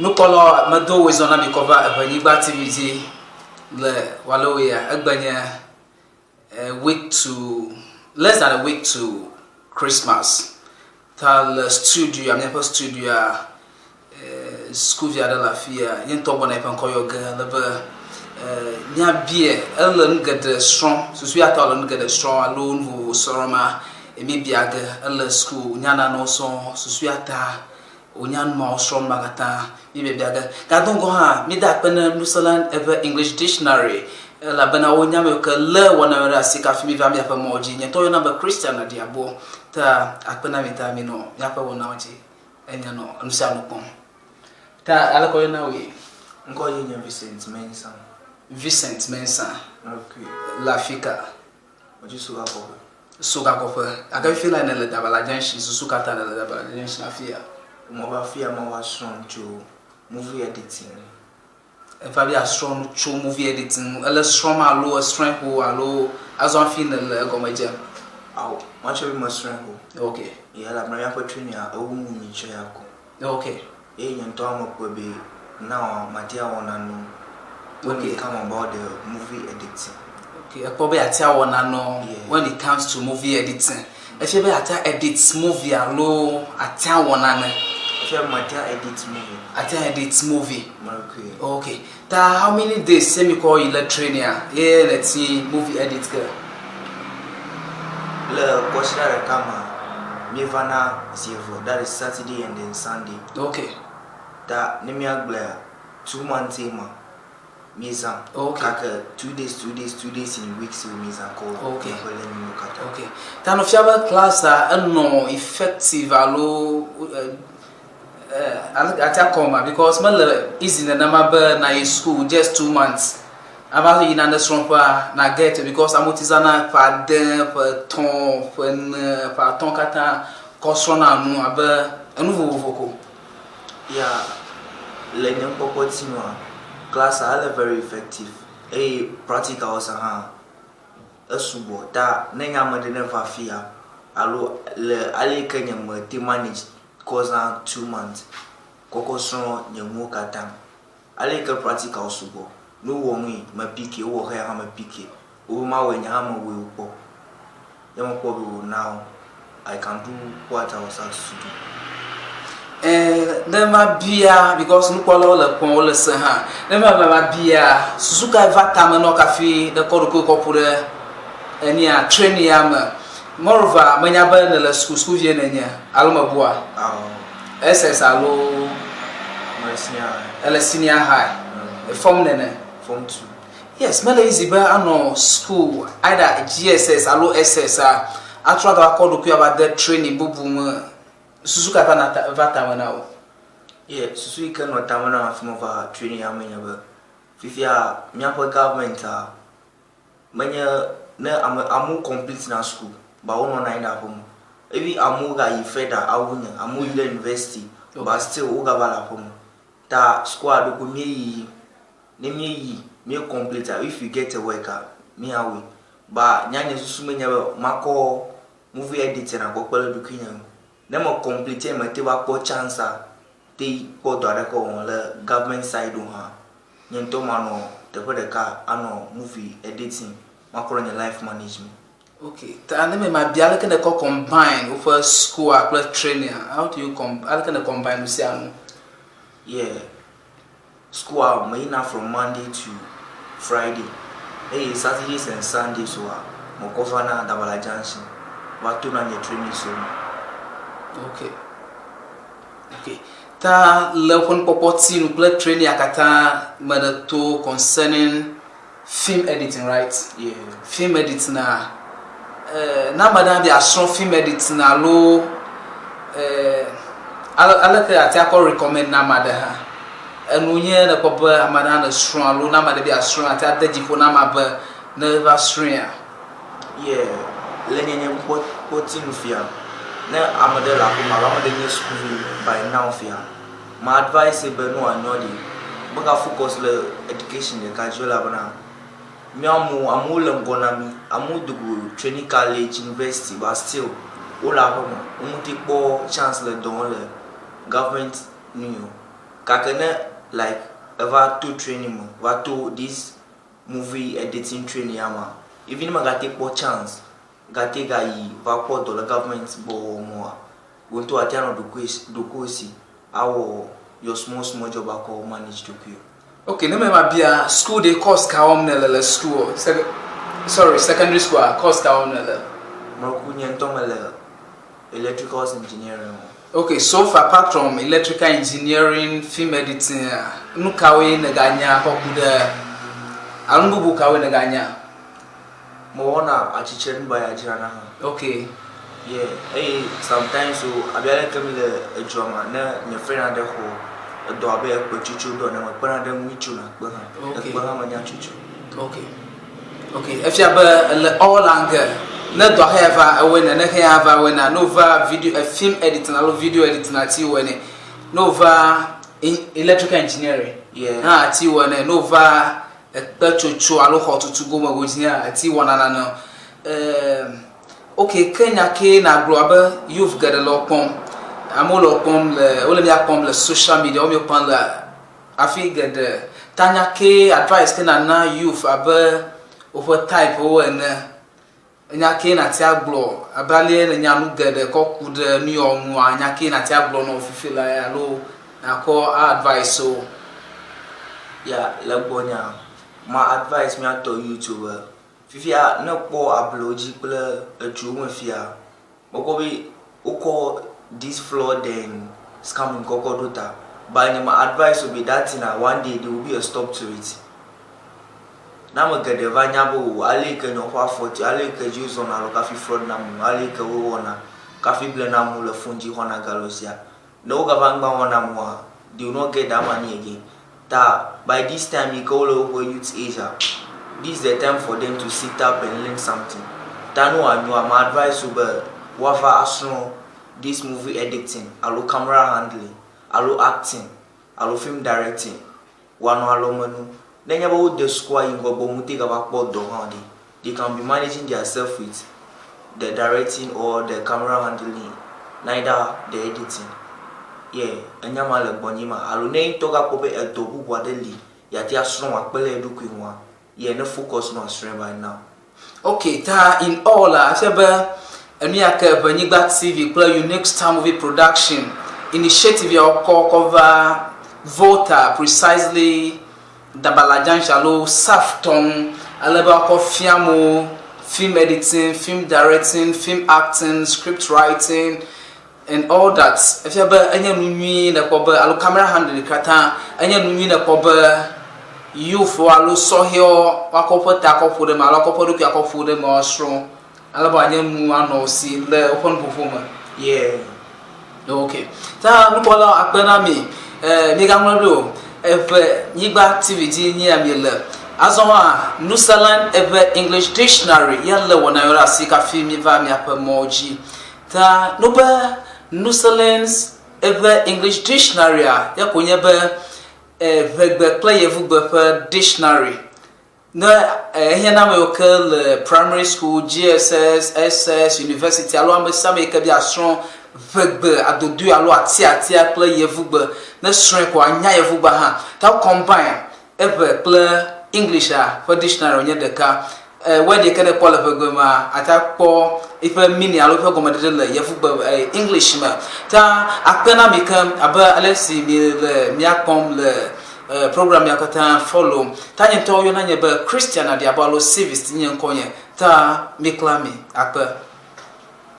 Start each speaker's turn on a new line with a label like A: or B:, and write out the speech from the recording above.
A: Nukpɔlawo medo woe zɔ na mi kɔ va Eʋenyigba TV dzi le walewo ya. Egbe nye a week to less than a week to Christmas. Ta le studioa, míaƒe studioa, sukuvi aɖe le afia. Ye ŋutɔ gbɔna eƒe ŋkɔ yɔ ge ale be míabia. Ele nu geɖe srɔ̃m. Susu ya ta wòle nu geɖe srɔ̃m alo nu vovovo srɔ̃ma, míbia ge. Ele suku wònya nanewo sɔŋ. Susu ya ta wònya nu mawo srɔ̃m ma katã míbiabia ge. Gado ŋgɔ hã, mída akpe na Nuselan eƒe English Dictionary elabena wonya ame yiwo ke lé wɔnawo ɖe asi kafi míva míaƒe mɔwo dzi. Nye ŋutɔ woyɔnam be Christian Adiabo. Ta akpe na mi ta minɔ míaƒe wɔnawo dzi eye mianɔ nu sia nu kpɔm. Ta aleke woyɔna wòe?
B: Ŋkɔ ye nye Vincent Mensah.
A: Vincent Mensah.
B: Okay.
A: Le afika?
B: Medzi Sogakɔƒe.
A: Sogakɔƒe. Gake fifi lae nèle Dabala Junction, susu ka ta nèle Dabala Junction afia?
B: Meva afia meva srɔ̃ nu tso movie editing ŋu.
A: Eva be yeasrɔ̃ nu tso movie editing ŋu. Èle srɔ̃m alo èsrɔ̃e xoxo alo azɔ hafi nèle egɔme dzem?
B: Ao, matsɔ be mesrɔ̃e xoxo.
A: Ok.
B: Yeah, elabena míaƒe training-a ewu nu nyitsɔ ya ko.
A: Ok.
B: Eye nye ŋutɔ hã mekpɔe be now mate awɔ nanewo when it come about the movie editing.
A: Ok, ekpɔ be yeate awɔ nanewo when it comes to movie editing. Efia be yeate edit movie alo ate awɔ nane?
B: Efia be mate edit movie.
A: Ate edit movie.
B: Okay.
A: Ok. Ta how many days ye mikɔ yi le training-a ye nèti movie edit ge?
B: Le kɔsiɖa ɖeka mea, míevana zi eve, that is Saturday and then Sunday.
A: Ok.
B: Ta ne míagblɔea, 2 months ye ma míezã.
A: Ok.
B: Gake 2 days, 2 days, 2 days in weeks wo míezã kɔ wɔ míaƒe learning-wo katã.
A: Ok. Ta nufia be class-a enɔ effective alo ate akɔ ma because mele easy nenema be nayi school just 2 months ava yi nane srɔ̃ƒea na get because amewo ti zãna ƒe 7, ƒe 3, ƒe 4, ƒe 5 katã kɔ srɔ̃na nu abe enu vovovo ko.
B: Ya, le nye nukpɔkpɔ ti nua, class-a ele very effective eye practicals hã esugbɔ ta ne nye ame ɖe ne va afia alo le ale yi ke nye me te manage kɔ zã 2 months kɔkɔ srɔ̃ nye nuwo katã. Ale yi ke practical sugbɔ. Ne wowɔ nui me pick, wowɔ xeya hã me pick. Wobe mawɔe nye hã mewɔe wokpɔ. Ye mekpɔ be o now I can do what I was asked to do.
A: Eh, ne mabia because nukpɔlawo le kpɔm wole se hã. Ne ma mabia susu kae va tame nɔ kafi ne kɔ ɖokuiwò kɔ ƒo ɖe enia training ya me. Moreover, menya be nèle suku, sukuvie nènye alo mebua?
B: Ao.
A: SS alo?
B: Mele senior high.
A: Ele senior high. Form nene?
B: Form 2.
A: Yes, mele easy be anɔ school either GSS alo SS a atrɔ agava kɔ ɖokuiwò ava de training bubu me. Susu ka va na ta, va tame na wò?
B: Yeah, susu yi ke nɔ tame nam hafi meva training ya me nye be fifia míaƒe government a menye ne ame amewo complete na school but wonɔna anyi ɖe aƒe me. Even amewo gayi further awu nye, amewo yi ɖe university but still wogava le aƒe me. Ta school ɖeko míeyi ne míeyi mí complete if we get a work a míawɔe. But nye nye susu me nye be makɔ movie editing akɔ kpe ɖe ɖokuinye ŋu. Ne me complete mete va kpɔ chance a te kpɔ dɔ aɖeke wɔm le government side o hã, nye ŋutɔ manɔ teƒe ɖeka anɔ movie editing makɔ ɖe nye life management.
A: Ok, ta ne me mabia aleke nèkɔ combine woƒe school-a kple training-a, how do you com aleke ne combine nu sia nu?
B: Yeah, school-a meyina from Monday to Friday eye Saturdays and Sundays oa mekɔ vana Dabala Junction va tona nye training so me.
A: Ok. Ta le woƒe nukpɔkpɔ ti nu kple training-a katã me nèto concerning film editing, right?
B: Yeah.
A: Film editing a, eh, ne ame aɖe be yeasrɔ̃ film editing alo eh, ale aleke ate akɔ recommend na ame aɖe hã? Enu nye nèkpɔ be ame aɖe hã nesrɔ̃ alo ne ame aɖe be yeasrɔ̃ ate ade dzi ƒo na amea be ne va srɔ̃ea?
B: Yeah, le nye nye nukpɔkpɔ nu fia, ne ame ɖe le aƒeme alo ame ɖe nye sukuvi by now fia, ma advise be ne wòanyɔ ɖi, mega focus le education ɖeka dzi o elabena mía amewo, amewo le ŋgɔ na mí, amewo do go training college, university but still wole aƒeme, womete kpɔ chance le dɔ wɔm le government nu o. Gake ne like eva to training me, va to this movie editing training ya mea, even ne megate kpɔ chance gate gayi va kpɔ dɔ le government gbɔ wɔm oa, wò ŋutɔ àte anɔ ɖokuiwò si awɔ your small small job akɔ manage ɖokuiwò.
A: Ok, ne mema bia, school ɖe course ka wɔm nèle le school? Sorry, secondary school a, course ka wɔm nèle?
B: Meku nye ŋutɔ mele electrical engineering wɔm.
A: Ok, so far apart from electrical engineering, film editing, nu kawoe nèganya kɔ ku ɖe, alo nu bubu kawoe nèganya?
B: Mewɔna atsitrenubaya dzrana hã.
A: Ok.
B: Yeah, eye sometimes o, abe aleke mi le edzua mea, ne nye friend aɖe xɔ edɔ abe ekpetsotso dɔ ene, mekpena ɖe eŋu mítsona kpe hã.
A: Ok.
B: Ekpe hã menya tsotso.
A: Ok. Ok, efia be ele all angle. Ne dɔ xeya va ewɔe ne, ne xeya va ewɔe na, ne wova video, eh, film editing alo video editing ati wɔe ne. Ne wova electrical engineering
B: Yeah.
A: hã ati wɔe ne. Ne wova ekpetsotso alo xɔtutu gome godzi hã ati wɔna nane. Eh, ok, ke nya ke nagblɔ abe youth geɖe le wo kpɔm. Amewo le wo kpɔm le, wole mía kpɔm le social media, wo mía kpɔm le Hafi geɖe. Ta nya kee advice ke nàna youth abe woƒe type wo ene? Nya kee nàte agblɔ abe alee nènya nu geɖe kɔ ku ɖe nu yawo ŋua, nya kee nàte agblɔ na wo fifi lae alo nàkɔ a advice wo?
B: Ya le gbɔnyea, ma advice mía tɔ youth wo be, fifia ne ekpɔ ablɔwo dzi kple eduwo me fia, Mekpɔ be wokɔ this flood and scamming kɔkɔ ɖo ta but nye me advice wo be that thing ah one day there will be a stop to it. Ne ame geɖe va nya be o ale yi ke nye woƒe afɔ ti, ale yi ke dzi wozɔna alo kafi fraud na amewo, ale yi ke wowɔna kafi blena amewo le phone dzi xɔna ga le wo sia, ne wogava ŋgba wɔna amewoa, they will not get that money again. Ta by this time yi ke wole woƒe youth age a, this is the time for them to sit up and learn something. Ta ne wòanyoa, ma advice wo be woava asrɔ̃ this movie editing alo camera handling alo acting alo film directing wòanɔ alɔme nu. Ne nye be wode sukua yi ŋgɔgbe womete gava kpɔ dɔ hã o ɖe, they can be managing their self with the directing or the camera handling neither the editing. Yeah, enya ma le gbɔnye ma. Alo ne ye ŋutɔ gakpɔ be edɔ bubu aɖe li yeate asrɔ̃ wòakpe ɖe ye ɖokui ŋua, yeah, ne focus ne wòasrɔ̃e by now.
A: Ok, ta in all la, efia be enu ya ke Ʋenyigba TV kple Unique Star Movie Production initiative ya wokɔ kɔ va Volta, precisely Dabala Junction alo SAF tɔ ŋu ale be woakɔ fia amewo film editing, film directing, film acting, script writing and all that. Efia be enye nu nyui nèkpɔ be alo camera handling katã enye nu nyui nèkpɔ be youthwo alo sɔhɛwo woakɔ woƒe ta akɔ ƒo ɖe eme alo woakɔ woƒe ɖokui akɔ ƒo ɖe eme woasrɔ̃ ale be wòanye nu anɔ wo si le woƒe nuƒoƒo me.
B: Yeah.
A: Ok. Ta nukpɔlawo akpe na mi. Eh, migaŋlɔ ɖo o. Eʋe Nyigba TV dzi nye ya miele. Azɔ hã, Nusaland Eʋe English Dictionary ya le wɔna yɔ ɖe asi kafi miva miaƒe mɔwo dzi. Ta no be Nusaland's Eʋe English Dictionary-a ya ko nye be Eʋegbe kple Yevugbe ƒe dictionary. Ne ehiã na ame yiwo ke le primary school, JSS, SS, university alo ame sia ame yi ke be yeasrɔ̃ ʋegbe adodoe alo atiatia kple yevugbe, ne srɔ̃e ko anya yevugbea hã. Ta wo combine eʋe kple Englishia ƒe dictionary wònye ɖeka. Word yi ke nèkpɔ le ʋegbe mea, àte akpɔ eƒe meaning alo eƒe gɔmeɖeɖe le yevugbe, English me. Ta akpe na mi keŋ abe ale si miele mía kpɔm le Program ya katã follow. Ta nye ŋutɔ woyɔna nye be Christian Adiabo alo Civist nye ŋkɔ nye. Ta mikla mi akpe.